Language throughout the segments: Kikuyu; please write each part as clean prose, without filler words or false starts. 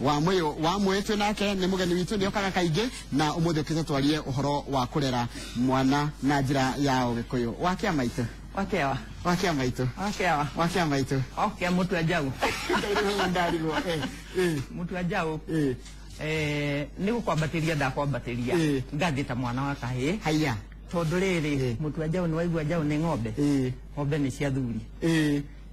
Wa Muyu wa Muyu nake nĩ mũgeni witũ nĩ okaga kaingĩ na ũmũthĩ ũkĩte twarie ũhoro wa kũrera mwana na njĩra ya ũgĩkũyũ. Wa kĩa maitũ? Wakewa. Wa kĩa maitũ? Wakewa. Wa kĩa maitũ? Oke mutu ajau. Ndarigwo. Mutu ajau. Nĩ gũkwambatĩria ndakwambatĩria ngathĩ ta mwana wa kahĩĩ. Haya. Tondũ rĩrĩ mũtu wa njaũ nĩ waigua njaũ nĩ ng'ombe. Ng'ombe nĩ cia thuri.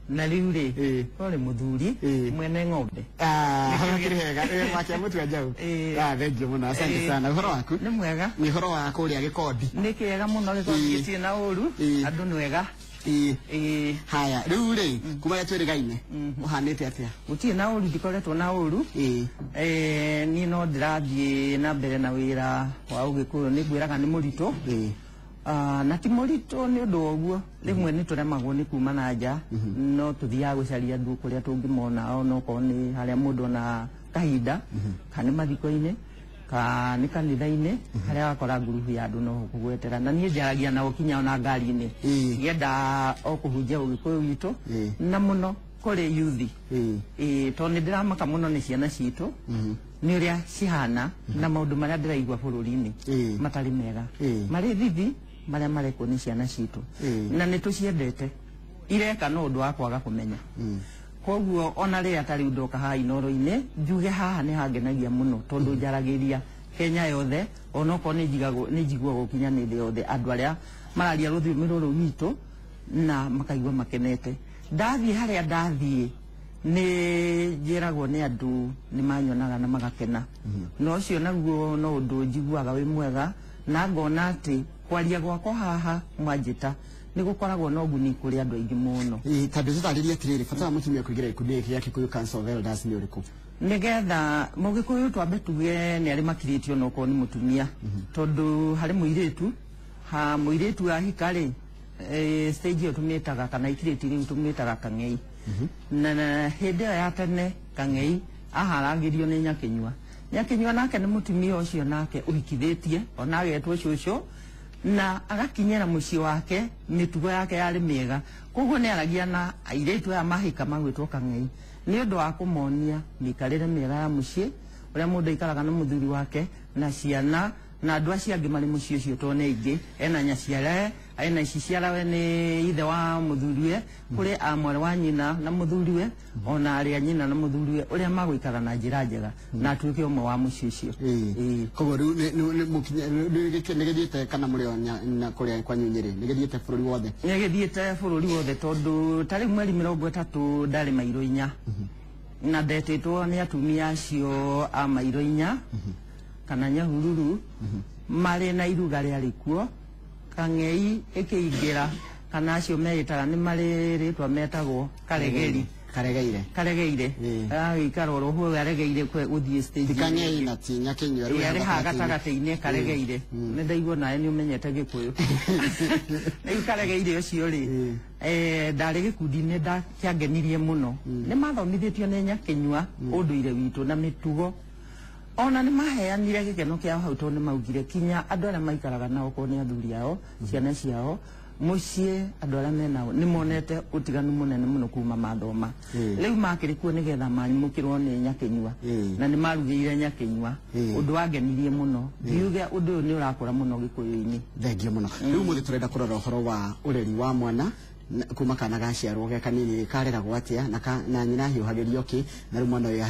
Na rĩu rĩ ũrĩ mũthuri mwene ng'ombe. Hakĩrĩ hega. Wakia mũtu wa njaũ. Thank you mũno, asante sana. Ũhoro waku? Nĩ mwega. Nĩ ũhoro wa kũrĩa Gĩkondi? Nĩ kĩega mũno Gĩkondi, gĩtirĩ na ũru, andũ nĩ wega. Haya, rĩu rĩ kuma rĩrĩa twĩrĩgaine ũhanĩte atĩa? Gũtirĩ na ũru, ndikoretwo na ũru. Niĩ no ndĩrathiĩ na mbere na wĩra wa ũgĩkũyũ, nĩ ngwĩraga nĩ mũritũ. Na ti mũritũ nĩ ũndũ wa ũguo, rĩmwe nĩ tũremagwo nĩ kuma na nja, no tũthiaga gũcaria andũ kũrĩa tũngĩmona, ona okorwo nĩ harĩa mũndũ ona kahinda, kana nĩ mathiko-inĩ, kana nĩ kanitha-inĩ, harĩa wakora ngurubu ya andũ no gũgwetera. Na niĩ njaragia nao kinya ona ngari-inĩ, ngĩenda o kũhunjia ũgĩkũyũ witũ, na mũno kũrĩ yuthi. Tondũ nĩ ndĩramaka mũno nĩ ciana citũ, nĩ ũrĩa cihana na maũndũ marĩa ndĩraigua bũrũri-inĩ matarĩ mega, marĩ thithi marĩa marekwo nĩ ciana citũ, na nĩ tũciendete ireka no ũndũ wa kwaga kũmenya. Koguo ona rĩrĩa ta rĩu ndoka haha Inooro-inĩ, njuge haha nĩ hangenagia mũno tondũ njaragĩria Kenya yothe, onokorwo nĩ njiguagwo kinya nĩ thĩ yothe, andũ arĩa mararia rũthiomi rũrũ rwitũ na makaigua makenete. Ndathiĩ harĩa ndathiĩ nĩ njĩragwo nĩ andũ nĩ manyonaga na magakena. Na ũcio naguo no ũndũ njiguaga wĩ mwega, na ngona atĩ kwaria gwakwa haha mwanjĩta nĩ gũkoragwo na ũguni kũrĩ andũ aingĩ mũno. Tondũ tũtarĩrie atĩrĩrĩ, bata wa mũtumia kũingĩra gĩkundi gĩkĩ gĩa Kikuyu Council of Elders nĩ ũrĩkũ? Nĩgetha mũgĩkũyũ twambe tuge nĩ arĩ makirĩtio na okorwo nĩ mũtumia, tondũ harĩ mũirĩtu, ha mũirĩtu ahika rĩ, stage ĩyo tũmĩtaga kana ikirĩti rĩu tũmĩtaga kang'ei. Na hĩndĩ ĩyo ya tene kang'ei aharagĩrio nĩ nyakĩnyua. Nyakĩnyua nake nĩ mũtumia ũcio nake ũhikithĩtie, ona agetwo cũcũ, na agakinyĩra mũciĩ wake, mĩtugo yake yarĩ mĩega. Koguo nĩ aragia na airĩtu aya mahika magwĩtwo kang'ei nĩ ũndũ wa kũmonia mĩikarĩre mĩega ya mũciĩ, ũrĩa mũndũ aikaraga na mũthuri wake na ciana na andũ acio angĩ marĩ mũciĩ ũcio, tondũ nĩ aingĩ. Ena nyaciarawe, ena iciciarawe nĩ ithe wa mũthuriwe, kũrĩ a mwarĩ wa nyina na mũthuriwe, ona arĩa nyina na mũthuriwe, ũrĩa magũikara na njĩra njega na atuĩke ũmwe wa mũciĩ ũcio. Koguo rĩu nĩ gĩthiĩte kana mũrĩ o na kũrĩa kwanyu Nyĩrĩ, nĩ gĩthiĩte bũrũri wothe? Nĩ gĩthiĩte bũrũri wothe, tondũ ta rĩu mweri 30 ndarĩ mairũ inya, na ndetĩtwo nĩ atumia acio a mairũ inya kana Nyahururu, marĩ na iruga rĩarĩ kuo. Kang'ei ĩkĩingĩra, kana acio meĩtaga nĩ marĩ rĩtwa metagwo Karegeri. Karegeire. Karegeire. Agĩikara oro hau aregeire gũthiĩ stage. Ti Kang'ei na ti Nyakĩnyua, rĩu Arĩ haha gatagatĩ-inĩ Karegeire. Nĩ ndaigua nawe nĩ ũmenyete Gĩkũyũ. Rĩu Karegeire ũcio rĩ, ndarĩ gĩkundi-inĩ kĩangenirie mũno. Nĩ mathomithĩtio nĩ Nyakĩnyua ũndũire witũ na mĩtugo. Ona nĩ maheanire gĩkeno kĩao hau, tondũ nĩ maugire kinya andũ arĩa maikaraga nao, okorwo nĩ athuri ao, ciana ciao, mũciĩ, andũ arĩa menao nĩ monete ũtiganu mũnene mũno kuma mathoma. Rĩu makĩrĩ kuo nĩgetha manyimũkĩrwo nĩ Nyakĩnyua, na nĩ marugĩire Nyakĩnyua. Ũndũ wangenirie mũno. Ngiuge ũndũ ũyũ nĩ ũrakũra mũno Gĩkũyũ-inĩ. Thengiũ mũno. Rĩu ũmũthĩ tũrenda kũrora ũhoro wa ũreri wa mwana kuma kana gaciarwo ge kanini, kareragwo atĩa, na nyina ahiũhagĩrio kĩ, na rĩu mwana ũyũ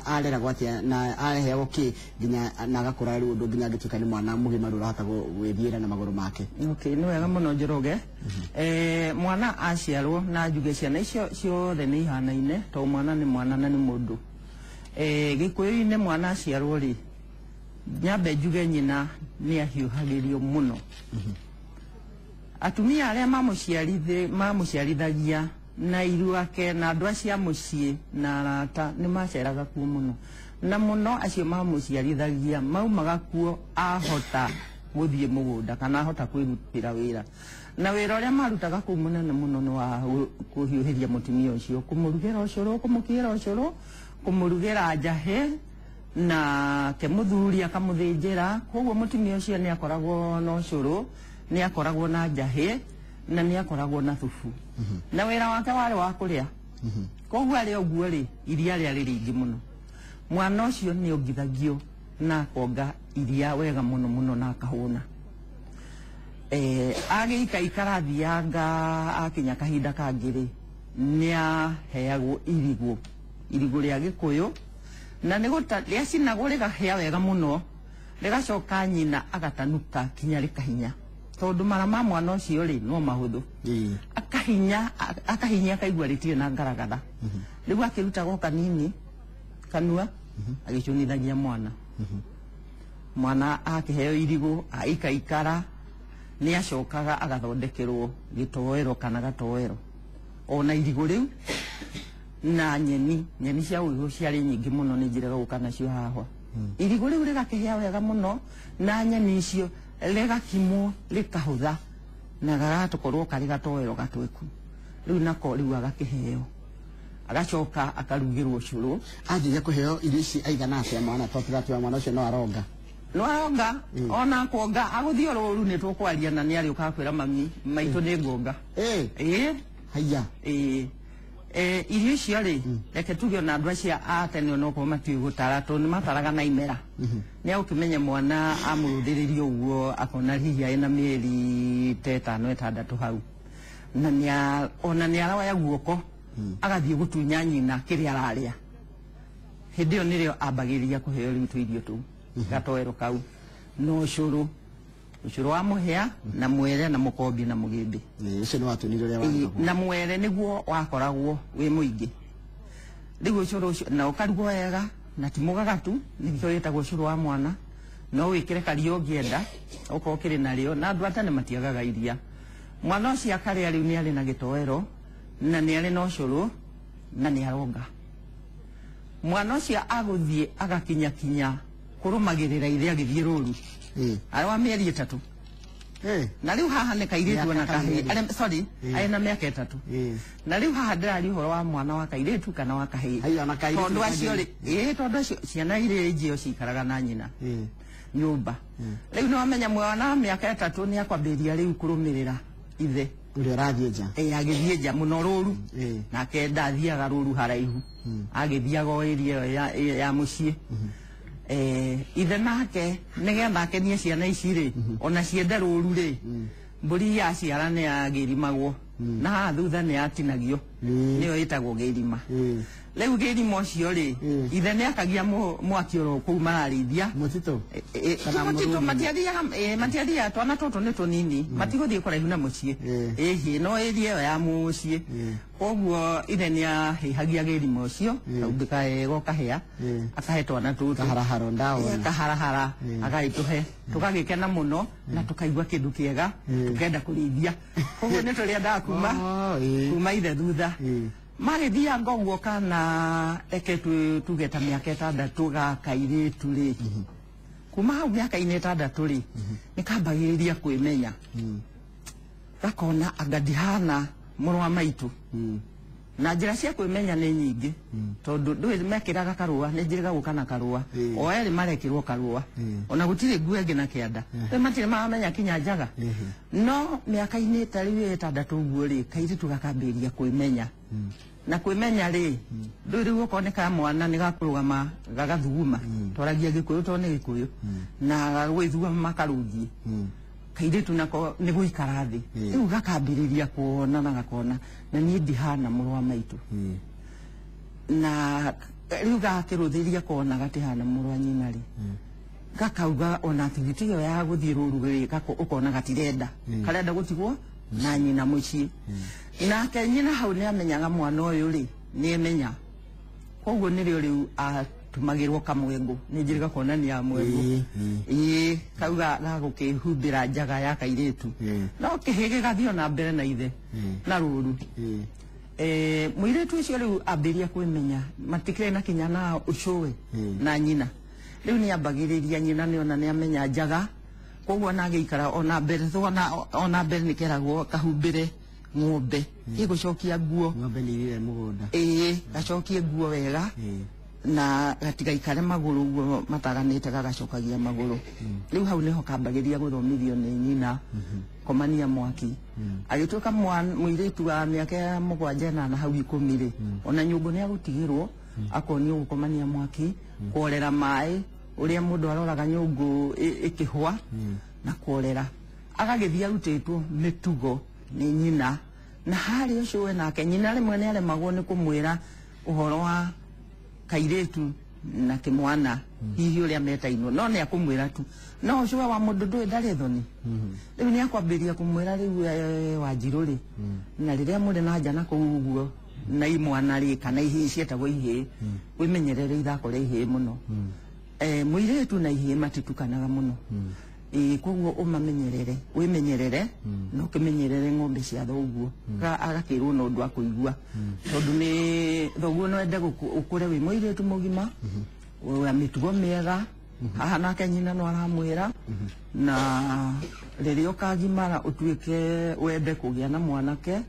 areragwo atĩa na aheagwo kĩ nginya na agakũra rĩu ũndũ nginya angĩtuĩka nĩ mwana mũgimaru ũrahota gwĩthiĩra na magũrũ make. Okay, nĩ wega mũno Njoroge. Mwana aciarwo, na njuge ciana icio ciothe nĩ ihanaine, tondũ mwana nĩ mwana na nĩ mũndũ. Gĩkũyũ-inĩ mwana aciarwo rĩ, nyambe njuge nyina nĩ ahiũhagĩrio mũno. Atumia arĩa mamũciarithagia na iruake na andũ acio a mũciĩ na arata nĩ maceraga kuo mũno, na mũno acio mamũciarithagia maumaga kuo ahota gũthiĩ mũgũnda kana ahota kwĩrutĩra wĩra, na wĩra ũrĩa marutaga kũu mũnene mũno nĩ wa kũhiũhĩria mũtumia ũcio, kũmũrugĩra ũcũrũ, kũmũkĩra ũcũrũ, kũmũrugĩra njahĩ, na ke mũthuri akamũthĩnjĩra. Koguo mũtumia ũcio nĩ akoragwo na ũcũrũ, nĩ akoragwo na njahĩ, na nĩ akoragwo na thubu, na wĩra wake warĩ wa kũrĩa. Koguo arĩ ũguo rĩ, iria rĩarĩ rĩingĩ mũno. Mwana ũcio nĩ ongithagio na akonga iria wega mũno mũno na akahũna. Agĩikaikara athianga akinya kahinda kangĩ rĩ, nĩ aheagwo irigũ, irigũ rĩa Gĩkũyũ, na nĩ rĩacinagwo rĩgahĩa wega mũno, rĩgacoka nyina agatanuka kinya rĩkahinya, tondũ mara ma mwana ũcio rĩ no mahũthũ. Akahinya akahinya akaigua rĩtirĩ na ngaragatha. Rĩu akĩrutagwo kanini kanua agĩcũnithagia mwana. Mwana akĩheo irigũ aikaikara nĩ acokaga agathondekerwo gĩtoero kana gatoero ona irigũ rĩu na nyeni. Nyeni cia ũigũ ciarĩ nyingĩ mũno, nĩ njĩrega gũka nacio haha. Irigũ rĩu rĩgakĩhĩa wega mũno na nyeni icio rĩgakimwo rĩkahũtha na gagatũkorwo karĩ gatoero gatweku. Rĩu nako rĩu agakĩheo, agacoka akarugĩrwo cũrũ. Anjĩria kũheo irio ici aigana atĩa mwana, tondũ mwana ũcio no aronga? No aronga, ona kuonga agũthiĩ rũru nĩ tũkwaria na nĩ arĩũkaga kwĩra mami maitũ nĩ nguonga. Haiya. Irio icio rĩ, reke tuge ona andũ acio a tene onokorwo matiũĩ gũtara, tondũ nĩ mataraga na imera. Nĩ agũkĩmenya mwana amũrũthĩrĩria ũguo akona hihi arĩ na mĩeri ta ĩtano ĩtandatũ hau, na ona nĩ aroya guoko agathiĩ gũtunya nyina kĩrĩa ararĩa. Hĩndĩ ĩyo nĩrĩo ambagĩrĩria kũheo rĩu tũirio tũu, gatoero kau, no ũcũrũ, ũcũrũ wa mũhĩa na mwere na mũkombi na mũgĩmbĩ. Ũcio nĩ watunire ũrĩa warugagwo. Na mwere nĩguo wakoragwo wĩ mũingĩ. Rĩu ũcũrũ ũcio na ũkarugwo wega na ti mũgagatu, nĩkĩo wĩtagwo ũcũrũ wa mwana. No wĩkĩre karia ũngĩenda, okorwo ũkĩrĩ narĩo, na andũ a tene matiagaga iria. Mwana ũcio akarĩa rĩu nĩ arĩ na gĩtoero na nĩ arĩ na ũcũrũ na nĩ aronga. Mwana ũcio agũthiĩ agakinyakinya kũrũmagĩrĩra ithe agĩthiĩ rũru. Arĩ wa mĩeri 3. Na rĩu haha nĩ kairĩtu ona kahĩĩ. Sorry, arĩ na mĩaka 3. Na rĩu haha ndĩraria ũhoro wa mwana wa kairĩtu kana wa kahĩĩ. Tondũ acio rĩ, tondũ acio ciana irĩ njĩo cikaraga na nyina nyũmba. Rĩu nĩ wamenya mwana wa mĩaka 3 nĩ akwambĩrĩria rĩu kũrũmĩrĩra ithe ũrĩa ũrathiĩ nja. Agĩthiĩ nja mũno rũru. Nake ndathiaga rũru haraihu, agĩthiaga o area ĩyo ya mũciĩ. Ithe nake nĩgetha akenie ciana ici rĩ, ona ciende rũru rĩ, mbũri yaciara nĩ yagĩrimagwo na haha thutha nĩ yatinagio, nĩyo ĩtagwo gĩrima. Rĩu gĩrima ũcio rĩ, ithe nĩ akagia mwaki oro kũu mararĩithia mũtitũ. Mũtitũ matiathiaga, twana tũtũ nĩ tũnini, matigũthiĩ kũraihu na mũciĩ. Ĩhĩ, no area ĩyo ya mũciĩ. Koguo ithe nĩ ahĩhagia gĩrima ũcio, kaũndũ kega ũkahĩa, akahe twana tũtũ. Kaharaharo ndaona. Kaharahara, agagĩtũhe. Tũgagĩkena mũno na tũkaigua kĩndũ kĩega, tũkenda kũrĩithia. Koguo nĩ tũrĩendaga kuma ithe thutha. Magĩthianga ũguo kana reke tuge ta mĩaka 6 ga kairĩtu rĩ, kuma hau mĩaka-inĩ 6 rĩ, nĩ kambagĩrĩria kwĩmenya. Gakona anga ndihana mũrũ wa maitũ. Na njĩra cia kwĩmenya nĩ nyingĩ, tondũ ndũĩ mekĩraga karũa, nĩ njĩrĩga gũka na karũa. O erĩ marekĩrwo karũa. Ona gũtirĩ nguo ĩngĩ na kĩanda. Rĩu matirĩ maramenya kinya njaga. No mĩaka-inĩ ta rĩu 6 ũguo rĩ, kairĩtu gakambĩrĩria kwĩmenya. Na kwĩmenya rĩ, ndũĩ rĩu okorwo nĩ ka mwana nĩ gakũrũgama gagathuguma. Twaragia Gĩkũyũ tondũ nĩ Gĩkũyũ. Na gagwĩthuguma karũngie. Kairĩtu nako nĩ gũikara thĩ. Rĩu gakambĩrĩria kuona na gakona na niĩ ndihana mũrũ wa maitũ. Na rĩu gakĩrũthĩria kona gatihana mũrũ wa nyina rĩ, gakauga ona tigiti ĩyo ya gũthiĩ rũru rĩ, ũkona gatirenda. Karenda gũtigwo na nyina mũciĩ. Nake nyina hau nĩ amenyaga mwana ũyũ rĩ, nĩ emenya. Koguo nĩrĩo rĩu atumagĩrwo kamwengo, nĩ njĩrĩga kuonania mwengo. Kauga gagũkĩhumbĩra njaga ya kairĩtu. No kĩhĩ gĩgathiĩ ona mbere na ithe na rũru. Mũirĩtu ũcio rĩu ambĩrĩria kwĩmenya, matikĩrĩ na kinya na ũcũwe na nyina. Rĩu nĩ ambagĩrĩria nyina nĩ ona nĩ amenya njaga, koguo ona agĩikara ona mbere, ona mbere nĩ keragwo kahumbĩre ng'ombe, ĩgũcokia nguo. Ng'ombe nĩ irire mũgũnda. Gacokie nguo wega. Na gatigaikare magũrũ ũguo mataganĩte, gagacokagia magũrũ. Rĩu hau nĩho kambagĩrĩria gũthomithio nĩ nyina komania mwaki. Agĩtuĩka mũirĩtu wa mĩaka ya 7 na hau 10 rĩ, ona nyũngũ nĩ agũtigĩrwo, Akonio gukomania mwaki, kuorera mai, uria mundu aroraga nyungu ikihwa na kuorera. Agagithia arutitwo mitugo ni nyina. Na hari ucio we nake nyina rimwe ni aremagwo ni kumwira uhoro wa kairetu na kimwana hihi uria metainwo no ni akumwira tu no ucio wa mundu ndui ndari thoni. Riu ni akwambiria kumwira riu wa njiru ri na riria muri na nja na kuu uguo na imwana ri kana ihi cietagwo ihi wimenyerere ithako ria ihi muno. Muiretu na ihi matitukanaga muno. Koguo umamenyerere wimenyerere no kimenyerere ng'ombe cia thoguo agakirwo no undu akuigua tondu ni thoguo no ende ukure wi muiretu mugima wa mitugo miega haha nake nyina no aramwira na riria ukagimara utuike wende kugia na mwanake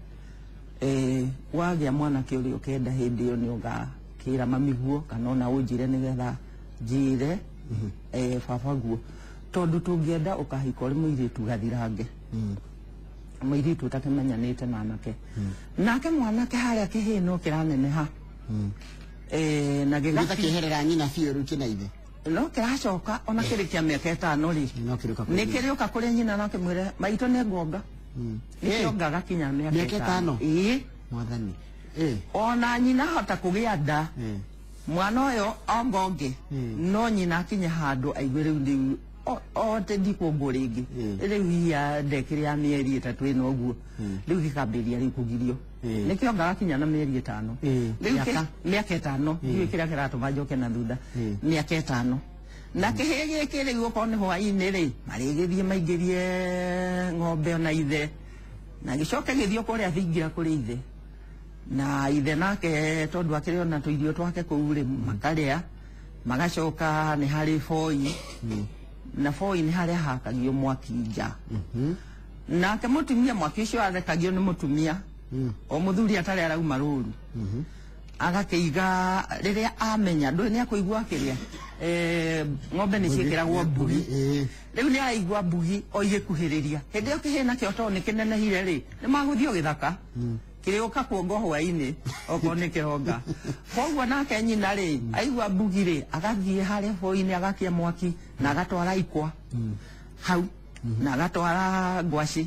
wagia mwanake uria ukenda hindi iyo ni ugakira mamiguo kana ona unjire nigetha njire baba guo tondu tungienda ukahika uri muiritu gathirange. Muiritu utakimenyanite na anake. Nake mwanake haria kihii no kiraneneha. Na gĩgakiherera nyina biũ rĩu kĩna ithe no kiracoka ona kĩrĩkia mĩaka ĩtano rĩ nĩ kĩrĩũka kũrĩ nyina na kĩmwĩre maitũ nĩ nguonga. Nĩ kĩongaga kinya mĩaka ĩtano. Ĩĩ mwathani. Ona nyina hota kũgĩa nda mwana ũyũ ongonge no nyina akinye handũ aigue rĩu rĩu ote ndikuongwo rĩngĩ rĩu hihi ndekire ya mĩeri ĩtatũ ĩno ũguo rĩu gĩkambĩrĩria rĩu kũgirio nĩkĩongaga kinya na mĩeri ĩtano rĩu mĩaka ĩtano ndiũĩ kĩrĩa kĩratũma njoke na thutha mĩaka ĩtano na kĩhĩĩ gĩkĩ rĩu okorwo nĩ hwaĩ-inĩ rĩ marĩgĩthiĩ maingĩrie ng'ombe ona ithe na gĩcoke gĩthiĩ kũrĩa thingira kũrĩ ithe na ithe nake tondu akĩrĩ ona tũirio twake kũu rĩ makarĩa magacoka nĩ harĩ boi na boi nĩ harĩa hakagio mwaki nja. Nake mũtumia mwaki ũcio athekagio nĩ mũtumia o mũthuri atarĩ arauma rũru agakĩiga rĩrĩa amenya ndũĩ nĩ akũigua akĩrĩa ng'ombe nĩ ciĩkĩragwo mbugi rĩu nĩ araigua mbugi o igĩkuhĩrĩria hĩndĩ ĩyo kĩhĩĩ nakĩo tondũ nĩ kĩnenehire rĩ nĩ magũthiĩ o gĩthaka kĩrĩũka kuongo hwaĩ-inĩ okorwo nĩ kĩronga koguo nake nyina rĩ aigua mbugi rĩ agathiĩ harĩa boi-inĩ agakia mwaki na agatwara ikwa hau na agatwara ngwacĩ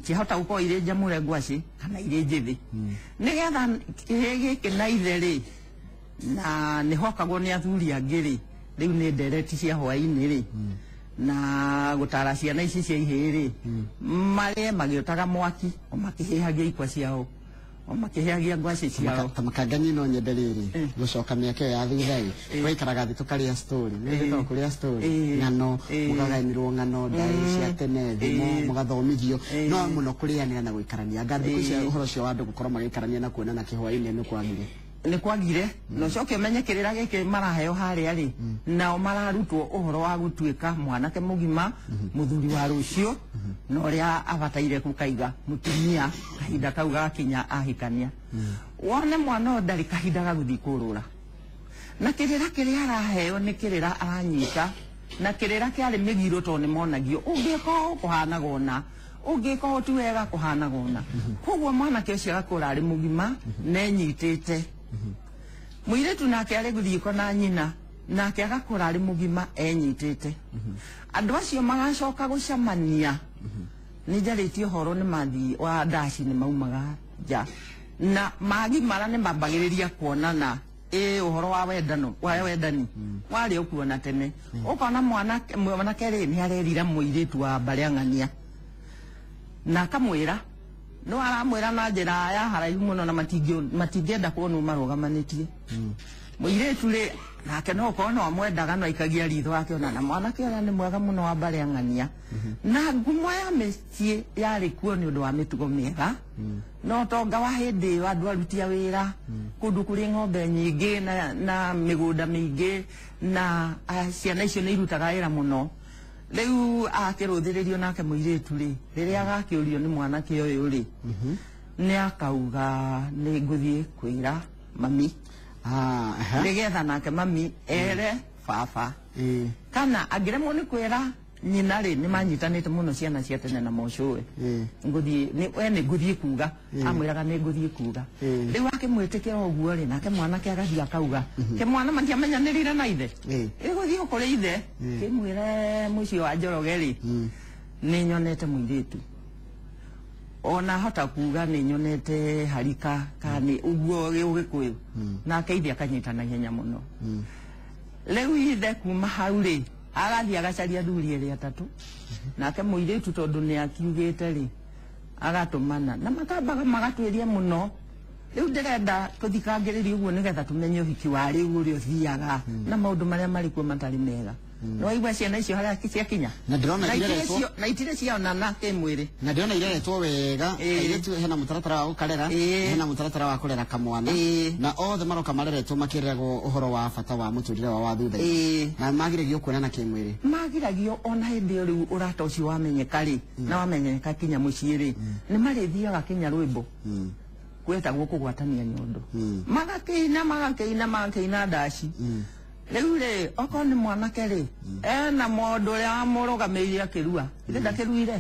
ciahota gũkorwo irĩ njamũre ngwacĩ kana irĩ njĩthĩ nĩgetha kĩhĩĩ gĩkĩ na ithe rĩ na nĩhokagwo nĩ athuri angĩ rĩ rĩu nĩ ndereti cia hwaĩ-inĩ rĩ na gũtara ciana ici cia ihĩĩ rĩ marĩe magĩotaga mwaki o makĩhĩhagia ikwa ciao o makĩhĩhagia ngwacĩ ciao. Tamakanga niĩ no nyende rĩrĩ gũcoka mĩaka ĩyo ya thutha ĩ twaikaraga thĩ tũkarĩa story nĩ kũrĩa story ng'ano mũkagayanĩrwo ng'ano ndaĩ cia tene thimo mũgathomithio no mũno kũrĩanĩra na gũikarania anga thikũ ici ũhoro ũcio wa andũ gũkorwo magĩikarania na kuonana kĩhwaĩ-inĩ nĩ kwagire nĩ kwagire na ũcoke ũmenye kĩrĩra gĩkĩ maraheo harĩa rĩ nao mararutwo ũhoro wa gũtuĩka mwanake mũgima mũthuri wa rũciũ na ũrĩa abataire gũkaiga mũtumia kahinda kau gakinya ahikania wone mwana ũyũ ndarĩ kahinda ga gũthiĩ kũrũra na kĩrĩra kĩrĩa araheo nĩ kĩrĩra aranyita na kĩrĩra kĩarĩ mĩgiro tondũ nĩ monagio ũngĩka ũũ kũhanaga ũna ũngĩka ũũ ti wega kũhanaga ũna koguo mwanake ũcio agakũra arĩ mũgima na enyitĩte Mũirĩtu nake arĩ gũthiĩ na nyina nake agakũra arĩ mũgima enyitĩte. Andũ acio magacoka gũcemania nĩ njarĩtie ũhoro nĩ mathiĩ wa ndaci nĩ maumaga nja na magimara nĩ mambagĩrĩria kuonana ũhoro wa wendano wa wendani warĩ ũkuona tene ũkona mwanake rĩ nĩ arerira mũirĩtu wa mbarĩ ang'ania na akamwĩra no aramwĩra na njĩra ya haraihu mũno na matingĩenda kuonwo marũgamanĩtie. Mũirĩtu rĩ nake no ũkorwo no amwendaga no aikagia ritho akĩona na mwanake ũrĩa nĩ mwega mũno wa mbarĩ ang'ania na ngumo ya mĩciĩ yarĩ kuo nĩ ũndũ wa mĩtugo mĩega no ũtonga wa hĩndĩ ĩyo andũ aruti a wĩra kũndũ kũrĩ ng'ombe nyingĩ na mĩgũnda mĩingĩ na ciana icio nĩ irutaga wĩra mũno. Rĩu akĩrũthĩrĩrio nake mũirĩtu rĩ rĩrĩa agakĩũrio nĩ mwanake ũyũ rĩ nĩ akauga nĩ ngũthiĩ kwĩra mami nĩgetha nake mami ere baba kana angĩremwo nĩ kwĩra Nyina rĩ nĩ manyitanĩte mũno ciana cia tene na mocũwe. Ngũthiĩ we nĩ ngũthiĩ kuga, amwĩraga nĩ ngũthiĩ kuga. Rĩu akĩmwĩtĩkĩra ũguo rĩ, nake mwanake agathiĩ akauga. Kĩmwana matiamenyanĩrire na ithe. Ĩgũthiĩ kũrĩ ithe, kĩmwĩre mũciĩ wa Njoroge rĩ, nĩ nyonete mũirĩtu. Ona hota kuga nĩ nyonete harika kana nĩ ũguo Ũgĩkũyũ. Nake ithe akanyita na ihenya mũno. Rĩu ithe kuma hau rĩ, agathiĩ agacaria athuri erĩ atatũ. Nake mũirĩtu tondũ nĩ akiugĩte rĩ, agatũmana na makambaga magatwĩria mũno. Rĩu ndĩrenda tũthikangĩrĩrie ũguo nĩgetha tũmenye ũhiki wa rĩu ũrĩa ũthiaga na maũndũ marĩa marĩ kuo matarĩ mega. No igua ciana icio harĩa ciakinya. Na ndĩrona ireretwo na itirĩ cionana kĩmwĩrĩ. Na ndĩrona ireretwo wega. Airĩtu hena mũtaratara wa gũkarera, hena mũtaratara wa kũrera kamwana. Na othe maroka mareretwo makĩreragwo ũhoro wa bata wa mũtũrĩre wao wa thutha. Na magiragio kuonana kĩmwĩrĩ. Magiragio ona hĩndĩ ĩyo rĩu ũrata ũcio wamenyeka rĩ, na wamenyeka kinya mũciĩ rĩ, nĩ marĩthiaga kinya rwĩmbo. Gwetagwo kũgwatania nyondo. Magakĩina magakĩina magakĩina ndaci. Rĩu rĩ, okorwo nĩ mwanake rĩ, ena mũndũ ũrĩa wamũrũgamĩrĩire akĩrua. Ithe ndakĩruire.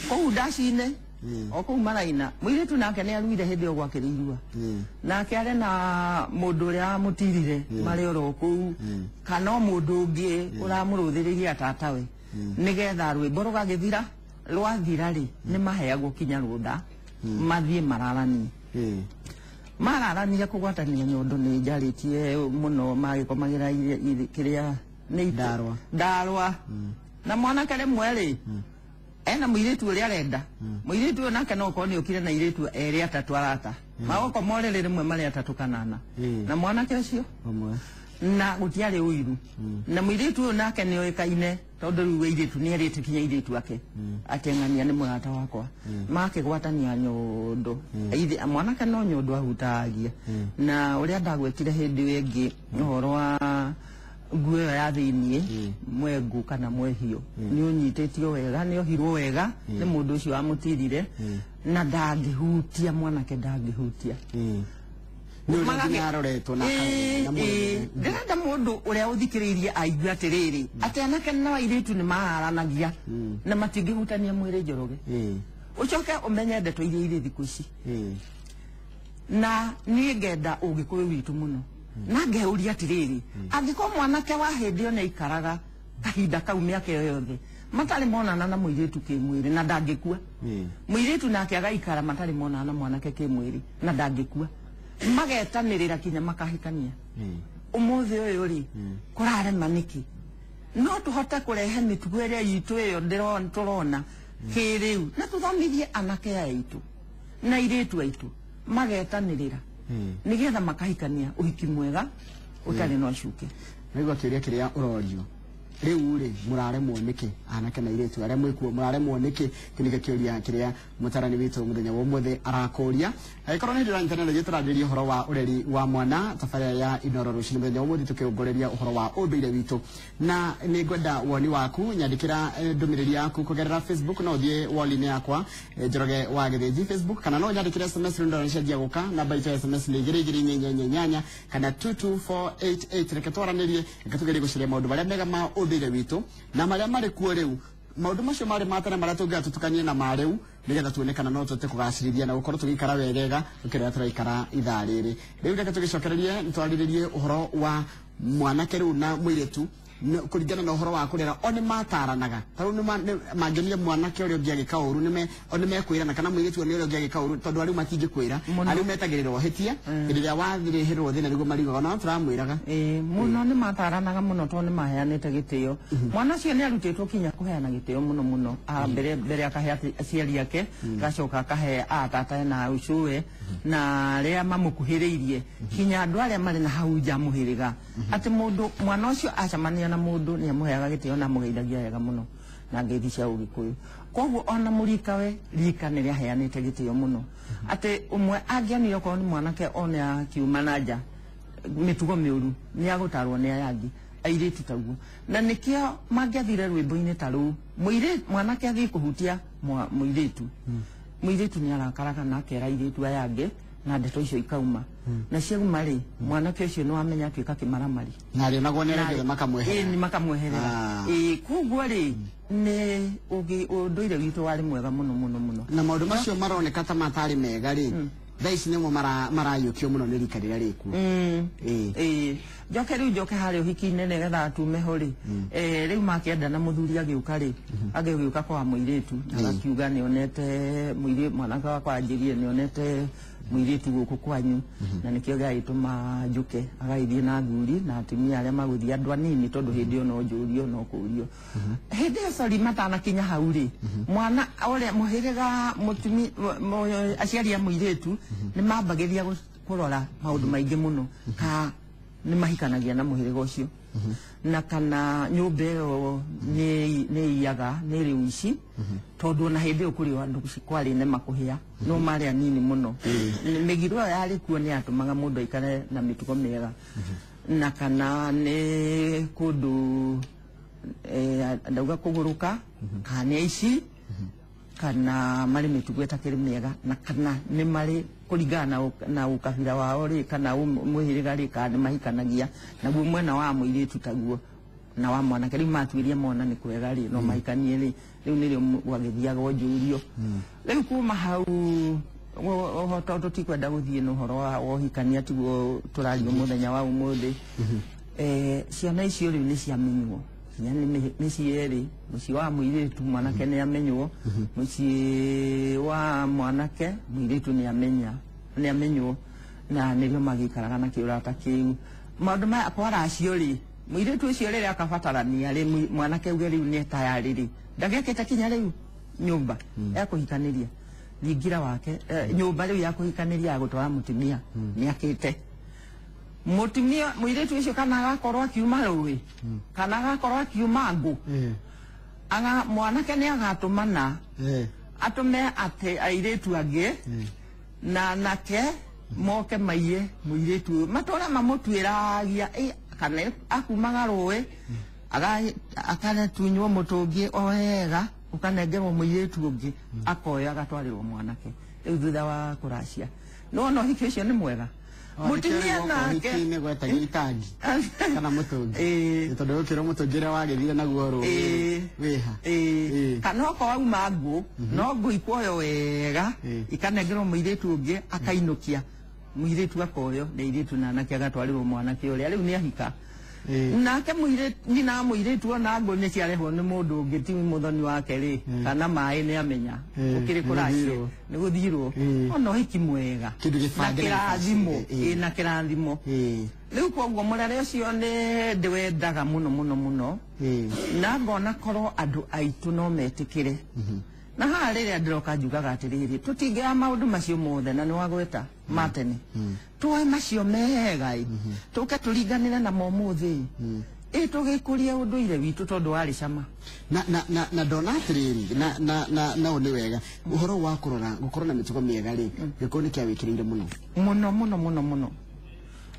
Kũu ndaci-inĩ, o kũu maraina. Mũirĩtu nake nĩ aruire hĩndĩ ĩyo gwakĩrĩ irua. Nake arĩ na mũndũ ũrĩa wamũtirire marĩ oro kũu, kana o mũndũ ũngĩ ũramũrũthĩrĩria tatawe. Nĩgetha rwĩmbo rũgagĩthira, rwathira rĩ, nĩ maheagwo kinya rũtha, mathiĩ mararanie. Mararania kũgwatania nyondo nĩ njarĩtie mũno magĩkomagĩra kĩrĩa nĩ ndarwa. Ndarwa. Na mwanake rĩmwe rĩ, ena mũirĩtu ũrĩa arenda. Mũirĩtu ũyũ nake no ũkorwo nĩ ũkire na airĩtu erĩ atatũ arata. Magokoma ũrĩrĩ rĩmwe marĩ atatũ kanana. Na mwanake ũcio ũmwe. Na gũtiarĩ ũiru. Na mũirĩtu ũyũ nake nĩ oĩkaine tondũ rĩu airĩtu nĩ erĩte kinya airĩtu ake. Ateng'ania nĩ mũrata wakwa. Makĩgwatania nyondo. Ithe mwanake no nyondo ahutagia. Na ũrĩa ndagwetire hĩndĩ ĩyo ĩngĩ ũhoro wa nguo ĩyo ya thĩiniĩ, mwengu kana mwehio, nĩ ũnyitĩtio wega, nĩ ohirwo wega nĩ mũndũ ũcio wamũtirire, na ndangĩhutia mwanake ndangĩhutia. Nĩ ũrĩa nginya aroretwo na akarorwo na mwene. Ndĩrenda mũndũ ũrĩa ũthikĩrĩirie aigue atĩrĩrĩ, atĩ anake na airĩtu nĩ mararanagia na matingĩhutania mwĩrĩ Njoroge. Ũcoke ũmenye ndeto iria irĩ thikũ ici. Na niĩ ngenda Ũgĩkũyũ witũ mũno. Na ngeuria atĩrĩrĩ, angĩkorwo mwanake wa hĩndĩ ĩyo nĩaikaraga kahinda kau mĩaka ĩyo yothe matarĩ monana na mũirĩtu kĩmwĩrĩ na ndangĩkua. Mũirĩtu nake agaikara matarĩ monana na mwanake kĩmwĩrĩ na ndangĩkua. Magetanĩrĩra kinya makahikania. Ũmũthĩ ũyũ rĩ, kũrarema nĩkĩ? No tũhote kũrehe mĩtugo ĩrĩa itũ ĩyo tũrona kĩrĩu, na tũthomithie anake aya aitũ na airĩtu aitũ magetanĩrĩra nĩgetha makahikania ũhiki mwega ũtarĩ na ũcuke. Naigua kĩũria kĩrĩa ũrorio rĩu rĩ, mũraremwo nĩkĩ anake na airĩtu arĩa mwĩkuo, mũraremwo nĩkĩ? Kĩu nĩkĩo kĩũria kĩrĩa mũtarani witũ mũthenya wa ũmũthĩ arakũria. Angĩkorwo nĩ ndĩranyitanĩra na ithuĩ tũrarĩrĩria ũhoro wa ũreri wa mwana tabarĩra ya Inooro rũcinĩ mũthenya wa ũmũthĩ, tũkĩongoreria ũhoro wa ũndũire witũ. Na nĩ ngwenda woni waku, nyandĩkĩra ndũmĩrĩri yaku kũgerera Facebook, no ũthiĩ wall-inĩ yakwa Njoroge wa Gĩthĩnji Facebook, kana no nyandĩkĩre SMS rĩu ndona nĩcianjia gũka. Namba itũ ya SMS nĩ igĩrĩ igĩrĩ inya inya inya inyanya kana 22488. Reke twaranĩrie, reke tũgerie gũcaria maũndũ marĩa mega ma ũndũire witũ na marĩa marĩ kuo rĩu, maũndũ macio marĩ ma tene marĩa tũngĩenda tũtukanie na ma rĩu, nĩgetha tuone kana no tũhote kũgacĩrithia na gũkorwo tũgĩikara wegega gũkĩra ũrĩa tũraikara ithaa rĩrĩ. Rĩu reke tũgĩcokererie, twarĩrĩrie ũhoro wa mwanake rĩu na mũirĩtu kũringana na ũhoro wa kũrera. O nĩ mataranaga, ta rĩu mangĩonire mwanake ũrĩa ũngĩ agĩka ũru, o nĩ mekwĩrana, kana mũirĩtu one ũrĩa ũngĩ agĩka ũru, tondũ arĩu matingĩkwĩra, arĩu metagĩrĩra ũhĩtia hĩndĩ ĩrĩa wathirĩhĩrwo thĩna nĩguo mariugaga, no tũramwĩraga. Mũno nĩ mataranaga mũno tondũ nĩ maheanĩte gĩtĩo. Mwana ũcio nĩ arutĩtwo kinya kũheana gĩtĩo mũno mũno. Mbere akahe aciari ake, agacoka akahe atata na ũcũwe na arĩa mamũkuhĩrĩirie, kinya andũ arĩa marĩ na hau nja mũhĩrĩga. Atĩ mũndũ mwana ũcio acemania na mũndũ nĩ amũheaga gĩtĩo na amũgeithagia wega mũno na ngeithi cia Ũgĩkũyũ. Koguo ona mũrikawe rika nĩ rĩaheanĩte gĩtĩo mũno. Atĩ ũmwe angĩonire okorwo nĩ mwanake one akiuma na nja mĩtugo mĩũru, nĩ agũtarwo nĩ aya angĩ airĩtu taguo. Na nĩkĩo mangĩathire rwĩmbo-inĩ ta rũu, mwanake athiĩ kũhutia mũirĩtu, mũirĩtu nĩ arakaraga na akera airĩtu aya angĩ Na ndeto icio ikauma. Na ciauma rĩ, mwanake ũcio nĩ wamenya atuĩka kĩmaramari. Na rĩonagwo nĩ arĩa othe makamweherera. Ĩĩ, makamweherera. Ĩĩ, koguo rĩ, nĩ ũndũire witũ warĩ mwega mũno mũno mũno. Na maũndũ macio maroneka ta matarĩ mega rĩ, thaa ici nĩmo marayũkio mũno nĩ rika rĩrĩa rĩkuo. Ĩĩ. Njoke rĩu njoke harĩa ũhiki-inĩ nĩgetha tume ho rĩ, rĩu makĩenda na mũthuri agĩũka rĩ, agĩũka kwa mũirĩtu, agakiuga nĩonete mũirĩtu, mwanake wakwa anjĩrire nĩonete mũirĩtu gũkũ kwanyu, na nĩkĩo gĩagĩtũma njũke, agagĩthiĩ na athuri na atumia arĩa magũthiĩ andũ anini, tondũ hĩndĩ ĩyo no njũrio no kũrio. Hĩndĩ ĩyo sorry matanakinya hau rĩ, mwana ũrĩa mũhĩrĩga mũtumia aciari a mũirĩtu nĩ mambagĩria kũrora maũndũ maingĩ mũno, ka nĩ mahikanagia na mũhĩrĩga ũcio, na kana nyũmba ĩyo nĩ iyaga nĩ rĩ ũici, tondũ ona hĩndĩ ĩyo kũrĩ andũ kwarĩ nema kũhĩa, no marĩ anini mũno. Mĩgiro ĩyo yarĩ kuo nĩ yatũmaga mũndũ aikare na mĩtugo mĩega, na kana nĩ kũndũ ndauga kũgũrũka, kana nĩ aici, kana marĩ mĩtugo ĩtakĩrĩ mĩega, na kana nĩ marĩ kũringana na ũkabira wao rĩ, kana mũhĩrĩga rĩ, kana nĩ mahikanagia naguo mwena wa mũirĩtu taguo na wa mwanake. Rĩu matuĩria mona nĩ kwega rĩ, no mahikanie rĩ, rĩu nĩrĩo gwagĩthiagwo njũrio. Rĩu kuma hau tondũ tikwenda gũthiĩ na ũhoro wa ũhikania, tiguo tũrario mũthenya wa ũmũthĩ. Ciana icio rĩu nĩ ciamenywo nginya nĩ mĩciĩ ĩrĩ, mũciĩ wa mũirĩtu mwanake nĩ amenywo, mũciĩ wa mwanake mũirĩtu nĩ amenya, nĩ amenywo, na nĩrĩo magĩikaraga na kĩũrata kĩu. Maũndũ maya kwaracio rĩ, mũirĩtu ũcio rĩrĩa akabatarania rĩ, mwanake uge rĩu nĩ tayarĩ rĩ, ndagĩakĩte kinya rĩu nyũmba ya kũhikanĩria thingira wake, nyũmba rĩu ya kũhikanĩria ya gũtwara mũtumia nĩ akĩte. Mũtumia mũirĩtu ũcio kana agakorwo akiuma rũĩ, kana agakorwo akiuma ngũ, aga mwanake nĩ agatũmana atũme atĩ airĩtu angĩ na anake moke maiye mũirĩtu ũyũ, matũre mamũtuĩragia kana akumaga rũĩ akanatunywo mũtũngi o wega, ũkanengerwo mũirĩtu ũngĩ akoya agatwarĩrwo mwanake rĩu thutha wa kũracia. No no ũhiki ũcio nĩ mwega. Mũtumia nake ũhiki-inĩ gwetagio itangi kana mũtũngi, tondũ ũkĩrwo mũtũngi ũrĩa wagĩthire naguo rũĩ wĩha. Kana okorwo auma ngũ, no ngũ ikuoywo wega ikanengerwo mũirĩtu ũngĩ akainũkia, mũirĩtu akoywo nĩ airĩtu na anake agatwarĩrwo mwanake ũrĩa rĩu nĩ ahika. Nake mũirĩtu nyina wa mũirĩtu ona ngũ nĩ ciarehwo nĩ mũndũ ũngĩ ti mũthoni wake rĩ, kana maĩ nĩ amenya ũkĩrĩ kũracio nĩ gũthirwo. Ona ũhiki mwega na kĩrathimo, ĩ na kĩrathimo. Rĩu koguo mũrere ũcio nĩ ndĩwendaga mũno mũno mũno, na ngona korwo andũ aitũ no metĩkĩre. Na haha rĩrĩa ndĩroka njugaga atĩrĩrĩ, tũtingĩoya maũndũ macio mothe na nĩ wagweta ma tene, tuoe macio mega ĩ, tũke tũringanĩre namo ũmũthĩ ĩ, tũgĩkũrie ũndũire witũ tondũ warĩ cama. Na ndona atĩrĩrĩ, na nĩ wega ũhoro wa kũrora gũkorwo na mĩtugo mĩega rĩ, gĩkũyũ nĩ kĩawĩkĩrĩire mũno mũno mũno mũno mũno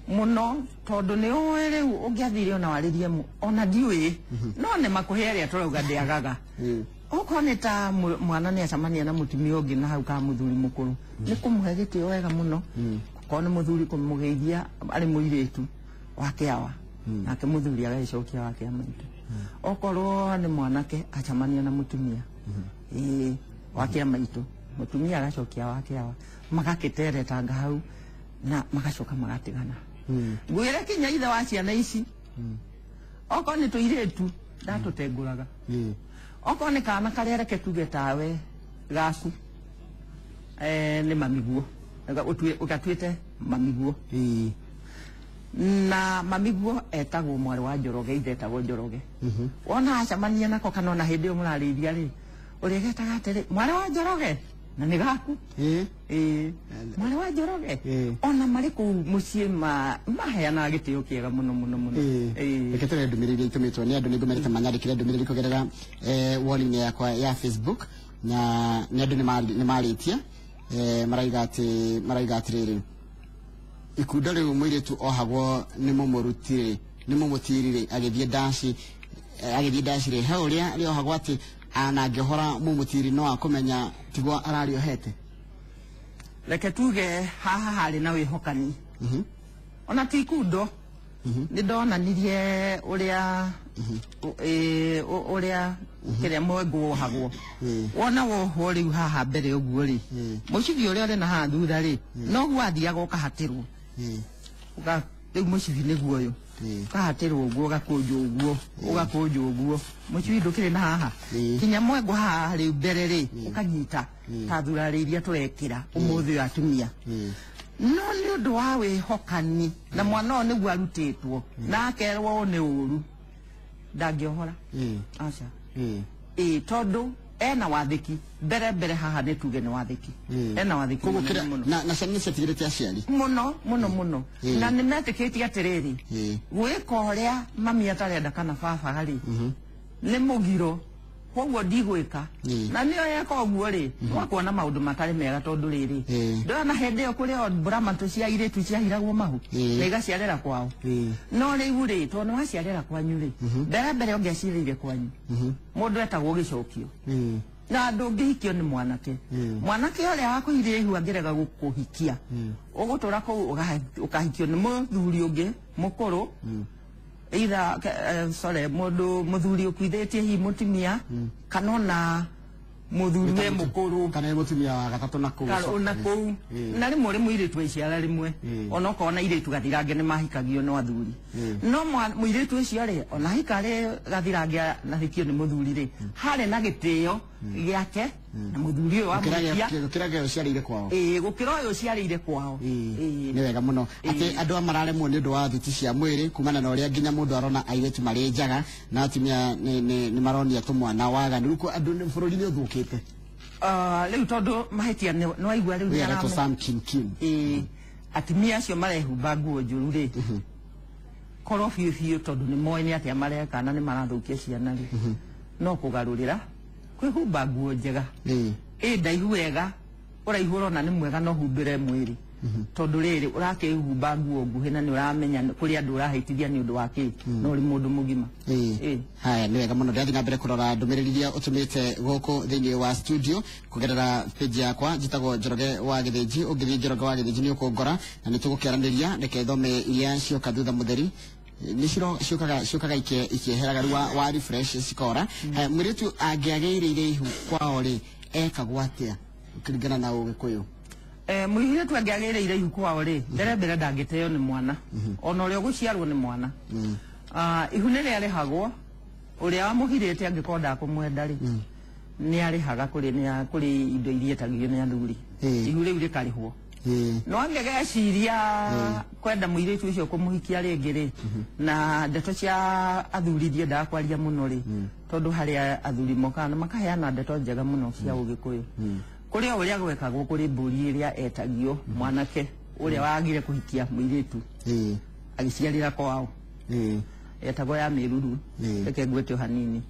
mũno, tondũ nĩ ũĩ rĩu ũngĩathire ona warĩrie ona ndiũĩ, no nĩ makũhe arĩa tũrauga ndĩagaga. Okorwo nĩ ta mwana nĩ acemania na mũtumia ũngĩ na hau ka mũthuri mũkũrũ, nĩ kũmũhe gĩtĩo wega mũno. Okorwo nĩ mũthuri kũmũgeithia arĩ mũirĩtu wake awa, nake mũthuri agagĩcokia wake amaitũ. Okorwo nĩ mwanake acemania na mũtumia wake amaitũ, mũtumia agacokia wake awa, magakĩteretanga hau na magacoka magatigana. Ngwĩre kinya ithe wa ciana ici, okorwo nĩ tũirĩtu ndatũtengũraga, okorwo nĩ kana karĩa reke tuge tawe gaku nĩ mamiguo, ũgatuĩte mamiguo, na mamiguo etagwo mwarĩ wa Njoroge, ithe etagwo Njoroge. Wona acemania nako kana ona hĩndĩ ĩyo mũrarĩithia rĩ, ũrĩa getaga atĩrĩ mwarĩ wa Njoroge na nĩ gaku, mwarĩ wa Njoroge. Ona marĩ kũu mũciĩ maheanaga gĩtĩo kĩega mũno mũno mũno. Reke tũrore ndũmĩrĩri iria itũmĩtwo nĩ andũ, nĩ ngũmerĩte manyandĩkĩre ndũmĩrĩri kũgerera wall-inĩ yakwa ya Facebook, na nĩ andũ nĩ marĩtie, maraiga atĩ, maraiga atĩrĩrĩ, ikundo rĩu mũirĩtu ohagwo nĩ mũmũrutire, nĩ mũmũtirire agĩthiĩ ndaci, agĩthiĩ ndaci rĩ, he ũrĩa rĩohagwo atĩ anangĩhora mũmũtiri no akũmenya tiguo ararĩohete. Reke tuge haha harĩ na wĩhokani. Ona ti ikundo. Nĩ ndonanirie ũrĩa ũrĩa kĩrĩa mwengu wohagwo. Wona wohwo rĩu haha mbere ũguo rĩ, mũcibi ũrĩa ũrĩ na haha thutha rĩ, noguo athiaga ũkahatĩrwo. Rĩu mũcibi nĩguo ũyũ. Ũkahatĩrwo ũguo, ũgakũnjwo ũguo, ũgakũnjwo ũguo. Mũcibi ndũkĩrĩ na haha. Kinya mwengu haha rĩu mbere rĩ, ũkanyita ta thurarĩ iria tũrekĩra ũmũthĩ ũyũ atumia. No nĩ ũndũ wa wĩhokani na mwana ũyũ nĩguo arutĩtwo na akerwo ũũ nĩ ũru, ndangĩohora. Aca. Tondũ ena wathĩki mbere mbere haha nĩ tuge nĩ wathĩki. Ena wathĩki mũno. Na ciana nĩ ciatigĩrĩte aciari mũno mũno mũno. Na nĩ metĩkĩtie atĩrĩrĩ, gwĩka ũrĩa mami atarenda kana baba rĩ, nĩ mũgiro, koguo ndigwĩka. Na nĩyo yeka ũguo rĩ, wakuona maũndũ matarĩ mega tondũ rĩrĩ, ndona hĩndĩ ĩyo kũrĩ o mbũramatũ cia airĩtu ciahiragwo mahu na igaciarĩra kwao. No rĩu rĩ, tondũ nĩ waciarĩra kwanyu rĩ, mbere mbere ũngĩaciarĩire kwanyu, mũndũ etagwo gĩcokio. Na ndũngĩhikio nĩ mwanake. Mwanake ũrĩa wakũhithire ihu angĩrega gũkũhikia, ũgũtũra kũu ũkahikio nĩ mũthuri ũngĩ mũkũrũ, either sorry, mũndũ mũthuri ũkuithĩtie hihi mũtumia, kana ona mũthuri we mũkũrũ, kana nĩ mũtumia wa gatatũ na kũu, na kũu. Na rĩmwe ũrĩ mũirĩtu aiciara rĩmwe, ona okorwo na airĩtu gathirange nĩ mahikagio no athuri. No mũirĩtu ũcio rĩ, ona ahika rĩ gathirange ahikio nĩ mũthuri rĩ, harĩ na gĩtĩo gĩake na mũthuri ũyũ wamũhikia, gũkĩra ũyũ ũciarĩire kwao. Gũkĩra ũyũ ũciarĩire kwao. Nĩ wega mũno atĩ andũ aya mararemwo nĩ ũndũ wa thuti cia mwĩrĩ kumana na ũrĩa nginya mũndũ arona airĩtu marĩ njaga na atumia nĩ maronia tũmwana waganu. Rĩu andũ bũrũri nĩ ũthũkĩte. Rĩu tondũ mahĩtia nĩ waigua rĩu nĩ aretwo Sam Kim Kim. Atumia acio marehumba nguo njũru rĩ, korwo biũ biũ tondũ nĩ moĩ nĩ atĩa mareka na nĩ marathũkia ciana rĩ, no kũgarũrĩra kwĩhumba nguo njega, ndaihu wega, ũraihu ũrona nĩ mwega no humbĩre mwĩrĩ, tondũ rĩrĩ ũrakĩhumba nguo nguhĩ na nĩ ũramenya kũrĩ andũ ũrahĩtithia nĩ ũndũ wa kĩ, no ũrĩ mũndũ mũgima. Haya, nĩ wega mũno. Ndathiĩ na mbere kũrora ndũmĩrĩri iria ũtũmĩte gũkũ thĩinĩ wa studio kũgerera page yakwa njĩtagwo Njoroge wa Gĩthĩnji. Ũngĩthiĩ Njoroge wa Gĩthĩnji nĩ ũkũngora na nĩ tũgũkĩaranĩria. Reke thome iria cioka thutha mũtheri, nĩ ciũkaga ikĩeheraga rĩu wa refresh cikora. Mũirĩtu angĩagĩrĩire ihu kwao rĩ, ekagwo atĩa kũringana na Ũgĩkũyũ? Mũirĩtu angĩagĩrĩire ihu kwao rĩ, mbere mbere ndangĩteo nĩ mwana, ona ũrĩa ũgũciarwo nĩ mwana. Ihu nĩ rĩarĩhagwo, ũrĩa wamũhirĩte angĩkorwo ndakũmwenda rĩ, nĩ arĩhaga kũrĩ indo iria etagio nĩ athuri. Ihu rĩu rĩkarĩhwo. No angĩgeciria kwenda mũirĩtu ũcio kũmũhikia rĩngĩ rĩ, na ndeto cia athuri ndiendaga kwaria mũno rĩ, tondũ harĩ athuri mokaga na makaheana ndeto njega mũno cia Ũgĩkũyũ. Kũrĩ o ũrĩa gwekagwo kũrĩ mbũri ĩrĩa etagio mwanake ũrĩa wagire kũhikia mũirĩtu agĩciarĩra kwao, etagwo ya mĩruru. Reke ngwĩte o hanini,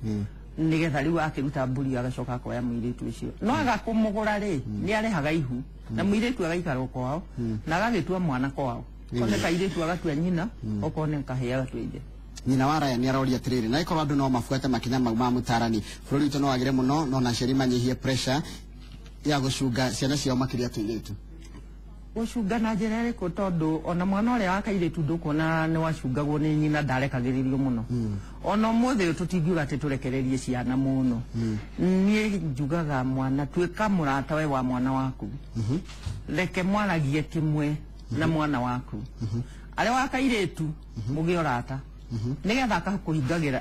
nĩgetha rĩu akĩruta mbũri agacoka akoya mũirĩtu ũcio. No aga kũmũgũra rĩ, nĩ arĩhaga ihu na mũirĩtu agaikara kwao na agagĩtua mwana kwao. Okorwo nĩ kairĩtu agatua nyina, okorwo nĩ kahĩĩ agatua ithe. Nyina wa Raya nĩ aroria atĩrĩrĩ, na ĩkorwo andũ no mabuate makinya mau ma mũtarani, bũrũri witũ no wagĩre mũno, no na aciari manyihie pressure ya gũcunga ciana ciao makĩria tũirĩtu. Gũcunga na njĩra ĩrĩkũ? Tondũ ona mwana ũrĩa wa kairĩtu ndũkuona nĩ wacungagwo nĩ nyina, ndarekagĩrĩrio mũno. Ona ũmũthĩ ũyũ tũtingiuga atĩ tũrekererie ciana mũno. Niĩ njugaga mwana, tuĩka mũrata we wa mwana waku. Reke mwaragie kĩmwe na mwana waku. Arĩa wa kairĩtu mũgĩe ũrata, nĩgetha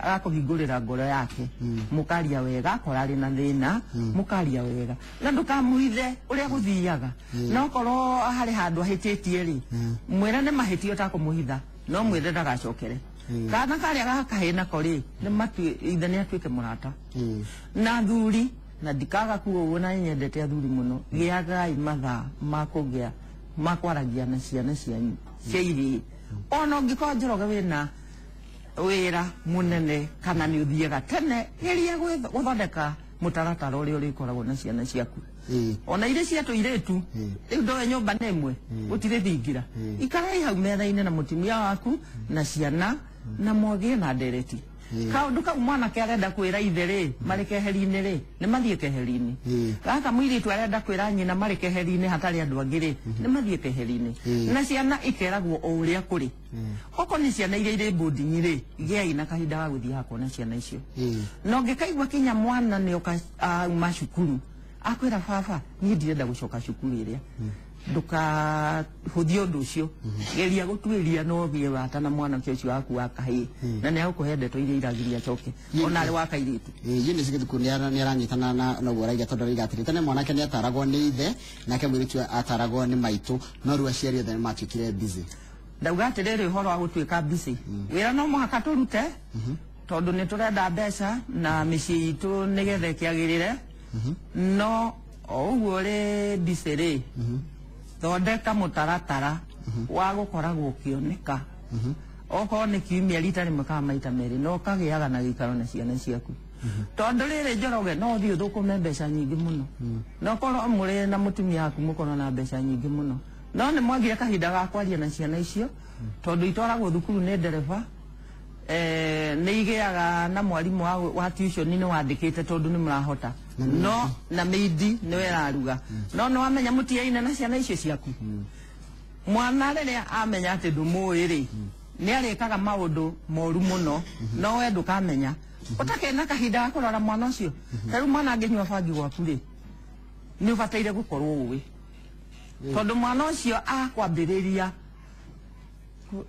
agakũhingũrĩra ngoro yake, mũkaria wega, akora arĩ na thĩna, mũkaria wega, na ndũkamũhithe ũrĩa gũthiaga. Na okorwo harĩ handũ ahĩtĩtie rĩ, mwĩre nĩ mahĩtia ũtakũmũhitha, no mwĩre ndagacokere. Kana karĩa gakahĩ nako rĩ, ithe nĩ atuĩke mũrata. Na athuri, na ndikaga kuga ũguo na nyendete athuri mũno, gĩagai mathaa ma kũgĩa ma kwaragia na ciana cianyu cia irĩĩ. Ona ũngĩkorwo Njoroge wĩna wĩra mũnene kana nĩ ũthiaga tene, geria gũthondeka mũtaratara ũrĩa ũrĩkoragwo na ciana ciaku. Ona irĩ cia tũirĩtu, rĩu ndoe nyũmba nĩ ĩmwe, gũtirĩ thingira. Ikarai hau metha-inĩ na mũtumia waku na ciana na mwagĩe na ndereti. Kaundu kau mwanake arenda kwira ithe ri mari keheri-inĩ rĩ nĩ mathiĩ keheri-inĩ. Gaka mũirĩtu arenda kwĩra nyina marĩ keheri-inĩ hatarĩ andũ angĩ rĩ nĩ mathiĩ keheri-inĩ. Na ciana ikeragwo o ũrĩa kũrĩ. Okorwo nĩ ciana iria irĩ boarding rĩ gĩai na kahinda ga gũthiĩ hakuona ciana icio. Na ũngĩkaigua kinya mwana nĩoka auma cukuru akwĩra baba niĩ ndirenda gũcoka cukuru ĩrĩa ndũkahũthie ũndũ ũcio geria gũtuĩria no ũgĩe wata na mwanake ũcio waku wa kahĩĩ na nĩ agũkũhe ndeto iria iragiria acoke ona arĩ wa kairĩtu. Eunice Gĩthuku nĩ aranyitana na ũguo araiga tondũ araiga atĩrĩ tene mwanake nĩ ataragwo nĩ ithe nake mũirĩtu ataragwo nĩ maitũ no rĩu aciari othe nĩ matuĩkire busy. Ndauga atĩrĩrĩ ũhoro wa gũtuĩka busy wĩra no mũhaka tũrute tondũ nĩ tũrenda mbeca na mĩciĩ itũ nĩgetha ĩkĩagĩrĩre no o ũguo rĩ busy rĩ thondeka mũtaratara wa gũkoragwo ũkĩoneka okorwo nĩ kiumia rita rĩmwe kana maita merĩ no ũkagĩaga na gĩikaro na ciana ciaku tondũ rĩrĩ Njoroge no ũthiĩ ũthũkũme mbeca nyingĩ mũno no korwo mũrĩ na mũtumia waku mũkorwo na mbeca nyingĩ mũno no nĩ mwagire kahinda ga kwaria na ciana icio tondũ itwaragwo thukuru nĩ ndereba nĩ igĩaga na mwarimũ wa tuition nĩ wandĩkĩte tondũ nĩ mũrahota no na mĩindi nĩwe ĩraruga no nĩ wamenya mũtiaine na ciana icio ciaku mwana rĩrĩa amenya atĩ ndũmũĩ rĩ nĩ arĩkaga maũndũ moru mũno no we ndũkamenya ũtakĩrĩ na kahinda ga kũrora mwana ũcio ta rĩu mwana angĩnyua bangi gwaku rĩ nĩ ũbataire gũkorwo ũĩ tondũ mwana ũcio akwambĩrĩria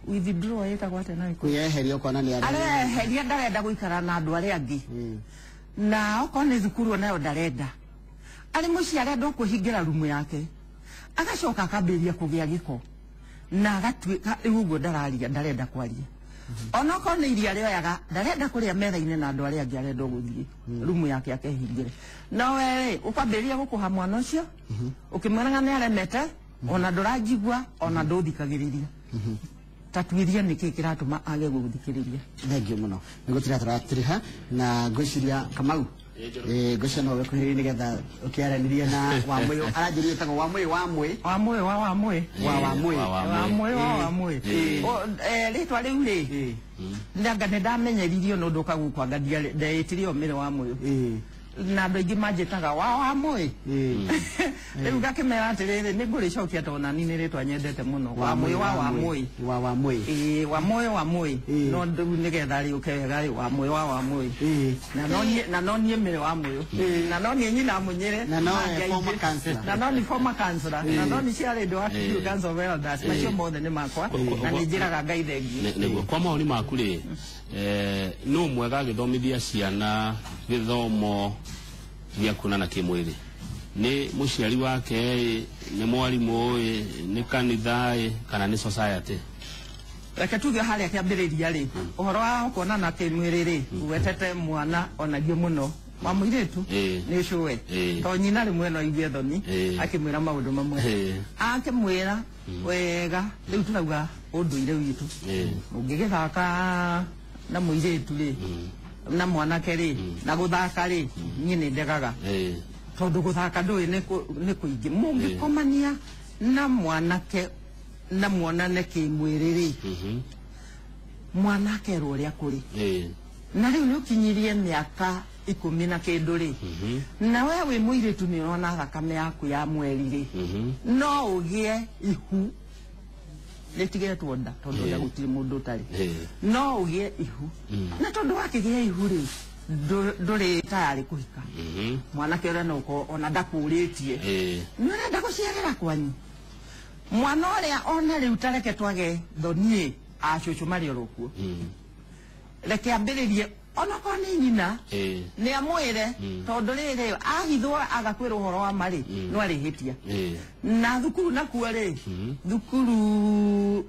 withdraw ĩtagwo atĩa na Gĩkũyũ? Kwĩyeheria ũkona nĩ areheria ndarenda gũikara na andũ arĩa angĩ na okorwo nĩ thukuru onayo ndarenda arĩ mũciĩ arenda kwĩhingĩra rumu yake agacoka akambĩrĩria kũgĩa gĩko na agatuĩka rĩu ũguo ndararia ndarenda kwaria onokorwo nĩ iria rĩoyaga ndarenda kũrĩa metha-inĩ na andũ arĩa angĩ arenda gũthiĩ rumu yake akehingĩre no we rĩ ũkwambĩrĩria gũkũha mwana ũcio ũkĩmwĩraga nĩ aremete ona ndũranjigua ona ndũthikagĩrĩria tatuiria nĩkĩ kĩratũma age gũthikĩrĩria. Thengiũ mũno nĩ gũtira tũratiriha na ngwĩciria Kamau ngwĩciria no wĩkuhĩrĩrie nĩgetha ũkĩaranĩrie na Wamũyũ aranjĩrire ĩtagwo Wamũyũ Wamũĩ Wamũyũ wa Wamũĩ wa Wamũĩ Wamũĩ wa Wamũĩ rĩtwa rĩu rĩ nanga nĩ ndamenyeririo nĩ ũndũ ũkagukwa ndeĩtire o mĩrĩ Wamũyũ na andũ aingĩ manjĩtaga wa Wamũĩ rĩu ngakĩmera atĩrĩrĩ nĩ ngũrĩcokia tondũ nani nĩ rĩtwa nyendete mũno Wamũyũ wa Wamũĩ wa Wamũĩ Wamũyũ Wamũĩ no rĩu nĩgetha rĩũke wega rĩ Wamũyũ wa Wamũĩ na no niĩ mĩrĩ Wamũyũ na no niĩ nyina Mũnyĩrĩ na no former councillor na no ni former councillor na no ni chairman wa Kikuyu Council of Elders macio mothe nĩ makwa na nĩ njĩraga Ngai thengiũ. Nĩguo kwa mawoni maku rĩ no mwega agĩthomithia ciana gĩthomo gĩa kuonana kĩmwĩrĩ nĩ mũciari wake nĩ mwarimũ nĩ kanitha kana nĩ society? Reke tuge harĩa kĩambĩrĩria rĩ ũhoro wa kuonana kĩmwĩrĩ rĩ wetete mwana onagio mũno wa mũirĩtu nĩ ũcũwe to nyina rĩmwe no igue thoni akĩmwĩra maũndũ mamwe akĩmwĩra wega rĩu tũrauga ũndũire witũ ũngĩgĩthaka na mũirĩtu rĩ na mwanake rĩ na gũthaka rĩ niĩ nĩ ndegaga tondũ gũthaka ndũĩ nĩ kũingĩ mũngĩkomania na mwanake na muonane kĩmwĩrĩ rĩ mwanake erwo ũrĩa kũrĩ na rĩu nĩ ũkinyirie mĩaka 10 na kĩndũ rĩ na we wĩ mũirĩtu nĩ ũrona thakame yaku ya mweri rĩ no ũgĩe ihu rĩtigĩtwo nda tondũ nda gũtirĩ mũndũ ũtarĩ no ũgĩe ihu na tondũ wakĩgĩa ihu rĩ ndũrĩ tayarĩ kũhika mwanake ũrĩa no ũkorwo ona ndakũrĩtie nĩ ũrenda gũciarĩra kwanyu mwana ũrĩa ona rĩu tareke twage thoniĩ acũcũ marĩ oro kuo reke ambĩrĩrie onokorwo nĩ nyina nĩ amwĩre tondũ rĩrĩ ahithwo agakwĩra ũhoro wa marĩ no arĩhĩtia na thukuru nakuo rĩ thukuru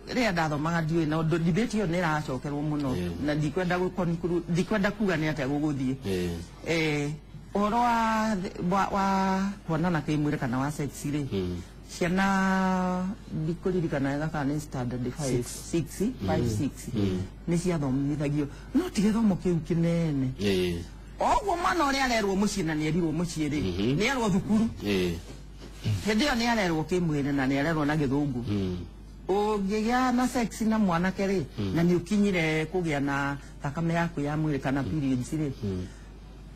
rĩrĩa ndathomaga ndiũĩ na ũndũ debate ĩyo nĩ ĩracokerwo mũno na ndikwenda ndikwenda kuga nĩ atĩa gũgũthiĩ ũhoro wa kuonana kĩmwĩrĩ kana wa sex rĩ ciana ndikũririkana wega kana nĩ standard 5 6 5 6 nĩ ciathomithagio no ti gĩthomo kĩu kĩnene oguo mwana ũrĩa arerwo mũciĩ na nĩ erirwo mũciĩ rĩ nĩ erwo thukuru hĩndĩ ĩyo nĩ arerwo kĩmwĩrĩ na nĩ arerwo na gĩthũngũ Ũngĩgĩa na sex na mwanake rĩ, na nĩ ũkinyire kũgĩa na thakame yaku ya mwĩrĩ kana periods rĩ,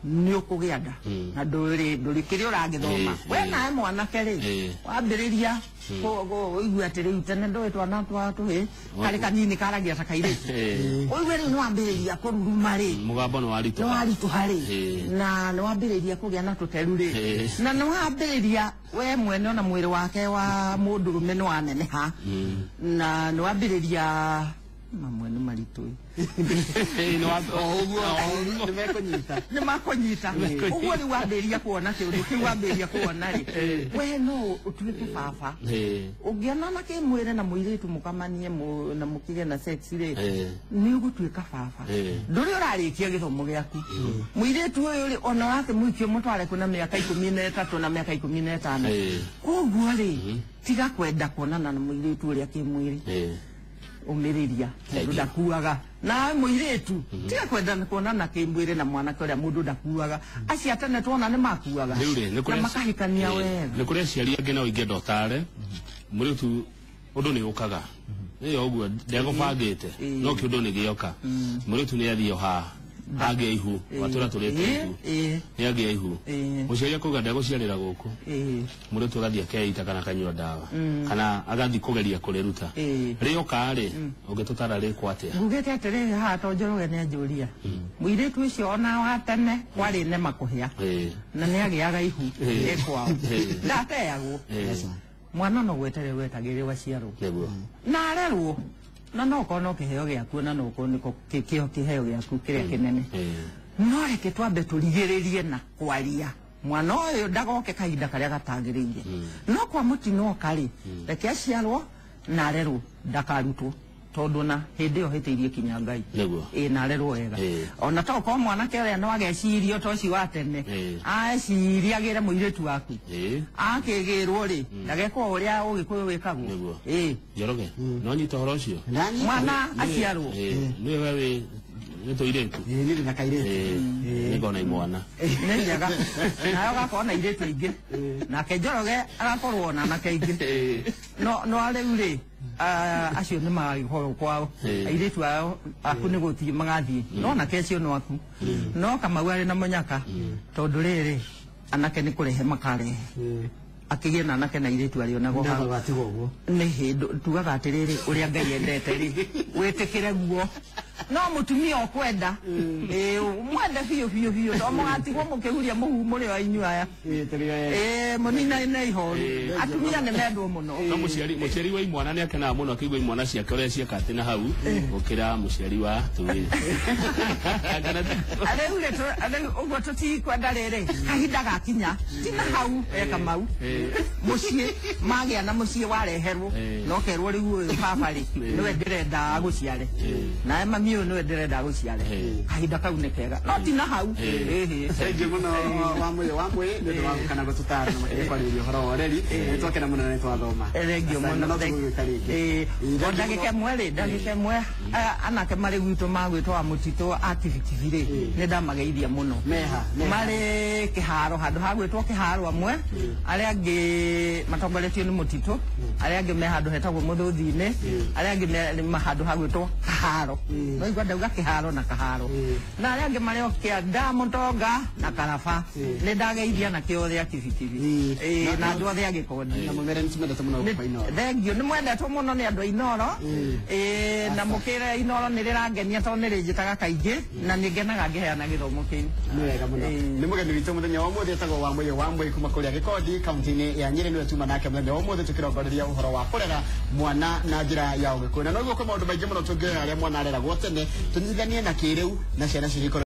nĩ ũkũgĩa nda na ndũrĩ kĩrĩa ũragĩthoma. We nawe mwanake rĩ, wambĩrĩria ũigue atĩ rĩu tene ndũĩ twana twa tũhĩ karĩ kanini karagia ta kairĩtu, ũigue rĩu nĩ wambĩrĩria kũruruma rĩ, mũgambo nĩ waritũha rĩ, na nĩ wambĩrĩria kũgĩa na tũteru rĩ, na nĩ wambĩrĩria we mwene ona mwĩrĩ wake wa mũndũrũme nĩ waneneha, na nĩ wambĩrĩria mamwe nĩ maritũ nĩ makũnyita ũguo rĩu wambĩrĩria kuona kĩũndũ kĩu wambĩrĩria kuona rĩ, we no ũtuĩke baba. Ũngĩonana kĩmwĩrĩ na mũirĩtu mũkamanie na mũkĩgĩe na sex rĩ, nĩ ũgũtuĩka baba. Ndũrĩ ũrarĩkia gĩthomo gĩaku. Mũirĩtu ũyũ rĩ, ona wake mũikie mũtware kuna mĩaka 13 na mĩaka 15. Koguo rĩ, tiga kwenda kuonana na mũirĩtu ũrĩa kĩmwĩrĩ, umiriria mundu ndakuaga. Na muiritu tiga kwenda kuonana kimwiri na mwanake uria mundu ndakuaga. Acio atene tuona ni makuaga na makahikania wega. Ni kuri aciari angi no ingĩenda ũtare mũirĩtu ũndũ nĩ ũkaga ĩyo ũguo ndegũbangĩte no kĩũndũ nĩ gĩoka. Mũirĩtu nĩ athiĩ ha agĩa ihu watũra tũrĩte ihu nĩ agĩa ihu mũciari akauga ndegũciarĩra gũkũ, mũirĩtu agathiĩ akeita kana akanyua ndawa kana agathiĩ kũgeria kũrĩruta rĩoka rĩ, ũngĩtũtara rĩkwo atĩa? Ngugĩte atĩrĩrĩ haha to Njoroge nĩ anjũria mũirĩtu ũcio ona wa tene kwarĩ nema kũhĩa na nĩ agĩaga ihu ĩ kwao ndateagwo. Mwana no gwetererwo wetagĩrĩrwo aciarwo na arerwo, na no korwo no kĩheo gĩaku na no korwo nĩko kĩo kĩheo gĩaku kĩrĩa kĩnene. No reke twambe tũrigĩrĩrie na kwaria mwana ũyũ ndagoke kahinda karĩa gatagĩrĩire. No kwa mũtino oka rĩ, reke aciarwo na arerwo ndakarutwo, tondũ na hĩndĩ ĩyo hĩtĩirie kinya Ngai ĩ na arerwo wega. Ona to korwo mwanake ũrĩa no agecirio ta ũcio wa tene aeciria agĩre mũirĩtu waku akĩgĩrwo rĩ, ndagekwo ũrĩa ũgĩkũyũ wĩkagwo. Njoroge no nyita ũhoro ũcio mwana aciarwo nĩwe we wĩ nĩ tũirĩtu nĩ na kairĩtu nĩngona imwana nĩ njega nayo gakorwo na irĩtu aingĩ nake Njoroge agakorwo na anake aingĩ. No rĩu rĩ, acio nĩ magagĩkorwo kwao airĩtu ao aku nĩ gũthiĩ magathiĩ, no anake acio no aku. No Kamau arĩ na mũnyaka tondũ rĩrĩ anake nĩ kũrehe makarehe akĩgĩe na anake na airĩtu arĩonagwo hau nĩ hĩndĩ tugaga atĩrĩrĩ ũrĩa Ngai endete rĩ wĩtĩkĩre guo. No mũtumia ũkwenda mwende biũ biũ biũ, to mũgatigwo mũkĩhuria mũhu mũrĩ o inyuĩ aya mũninaine ihoru. Atumia nĩ mendwo mũno. No mũciari wa imwana nĩ akenaga mũno akĩigua imwana ciake ũrĩa cieka atĩ na hau gũkĩra mũciari wa tũirĩtu. Rĩu rĩ, ũguo tũtikwenda rĩrĩ kahinda gakinya ti na hau we Kamau mũciĩ magĩa na mũciĩ wareherwo no kerwo rĩu ũyũ baba rĩ nĩwe ndĩrenda agũciare nawe mami ũyũ nĩwe ndĩrenda agũciare, kahinda kau nĩ kega no ti na hau. Thengiũ mũno Wamũyũ Wamũyũ nĩ ũndũ wa gũka na gũtũtara na makĩria kwarĩrĩria ũhoro wa ũreri. Nĩ twakena mũno na nĩ twathoma. Thengiũ mũno. No tũgũgĩũka rĩngĩ. O ndagĩka ĩmwe rĩ, ndagĩka ĩmwe anake marĩ gwitũ magwĩtwo wa mũtitũ a kibikibi rĩ, nĩ ndamageithia mũno. Marĩ kĩharo handũ ha gwĩtwo kĩharo amwe, arĩa angĩ matongoretio nĩ mũtitũ, arĩa angĩ me handũ hetagwo mũthũthi-inĩ, arĩa angĩ me handũ ha gwĩtwo kaharo. No igua ndauga kĩharo na kaharo. Na arĩa angĩ marĩ o kĩanda mũtonga na karaba. Nĩ ndageithia anake othe a kibikibi na andũ othe a Gĩkondi. Na mũmere nĩ tũmendete mũno gũkũ Inooro. Thengiũ, nĩ mwendetwo mũno nĩ andũ a Inooro. Na mũkĩre Inooro nĩ rĩrangenia tondũ nĩ rĩnjĩtaga kaingĩ na nĩ ngenaga ngĩheana gĩthomo kĩu. Nĩ wega mũno. Nĩ mũgeni witũ mũthenya wa ũmũthĩ etagwo Wamũyũ Wamũyũ kuma kũrĩa Gĩkondi kaunti-inĩ ya Nyĩrĩ, nĩwe tuma nake mũthenya wa ũmũthĩ tũkĩrongoreria ũhoro wa kũrera mwana na njĩra ya ũgĩkũyũ. Na noguo kwĩ maũndũ maingĩ mũno tũngĩoya arĩa mwana areragwo tene tũnyitithanie na kĩrĩu na ciana cigĩkorwo